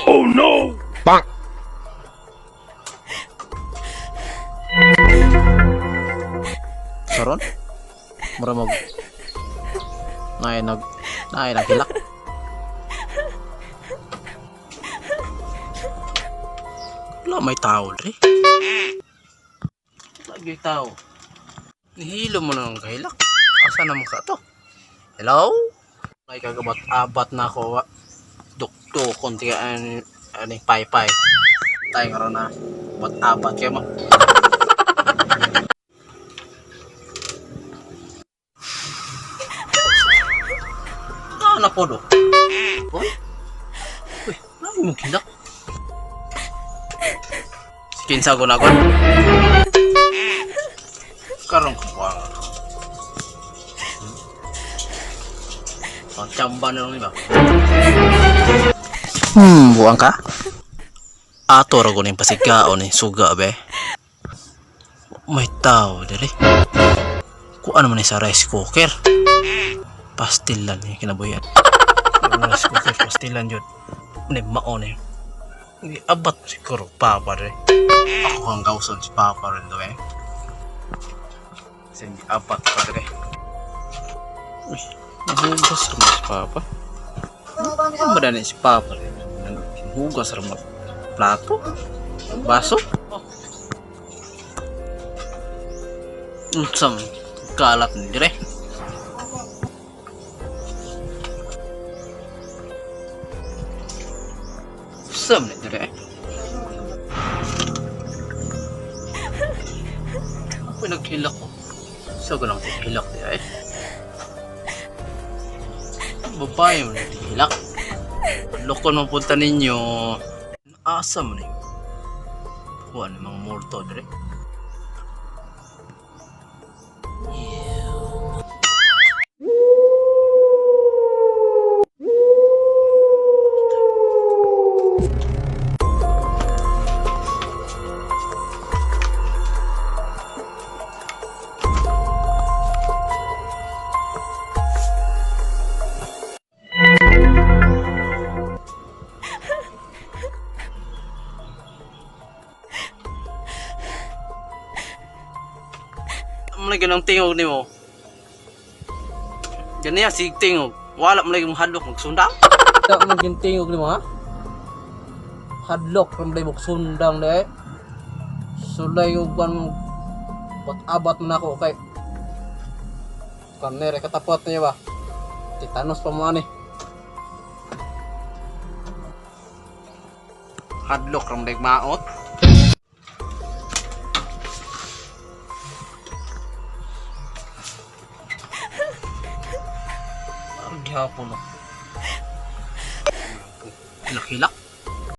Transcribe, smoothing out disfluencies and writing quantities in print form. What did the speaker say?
Oh no! Bonk! Karon? Mura mag naay nag naay naghilak. Wala may tao dre. Wala gyud tao. Nihilo mo na ng kahilak. Asa naman ka to? Hello? Ay kagabat-abat na ako wa. Dukto konti ani ani paypay. Tayo karon na bat-abat kay mo. Ah, na po do. Uy. Uy, ay mo kilak. Kinsa ko na kon. Karon ko pa. Pagchamba na lang iba. Buang ka? Ato ra ko ning pasigaon ni suga be. May tao diri. Kuan man ni sa rice cooker. Pastilan ni kinabuhian. Yung rice cooker pastilan jud. Ni mao ni. Abat siguro papa diri. Ako ang kauson si papa rin do eh. Kasi abat pa diri. Uy, nahugas ra man si papa. Ano ba na si papa rin? Naghugas ra man plato? Baso? Unsa man kalat ni dire? Unsa man ni dire? Ako naghilak ko. Sa ko lang hilak dire. Babae mo naghilak. Loko man punta ninyo. Asa man ni? Kuha ni mga multo dire. Mo lagi ng tingog nimo. Ganiya sig tingog. Wala mo lagi mong hadlok magsundang. Ta mo gyud tingog nimo ha? Hadlok ram lagi magsundang de. Sulay og ban mo bat-abat man ako kay kanere katapot niya ba? Titanos pa mo ani. Hadlok ram lagi maot. Gihapon no. Hilak-hilak.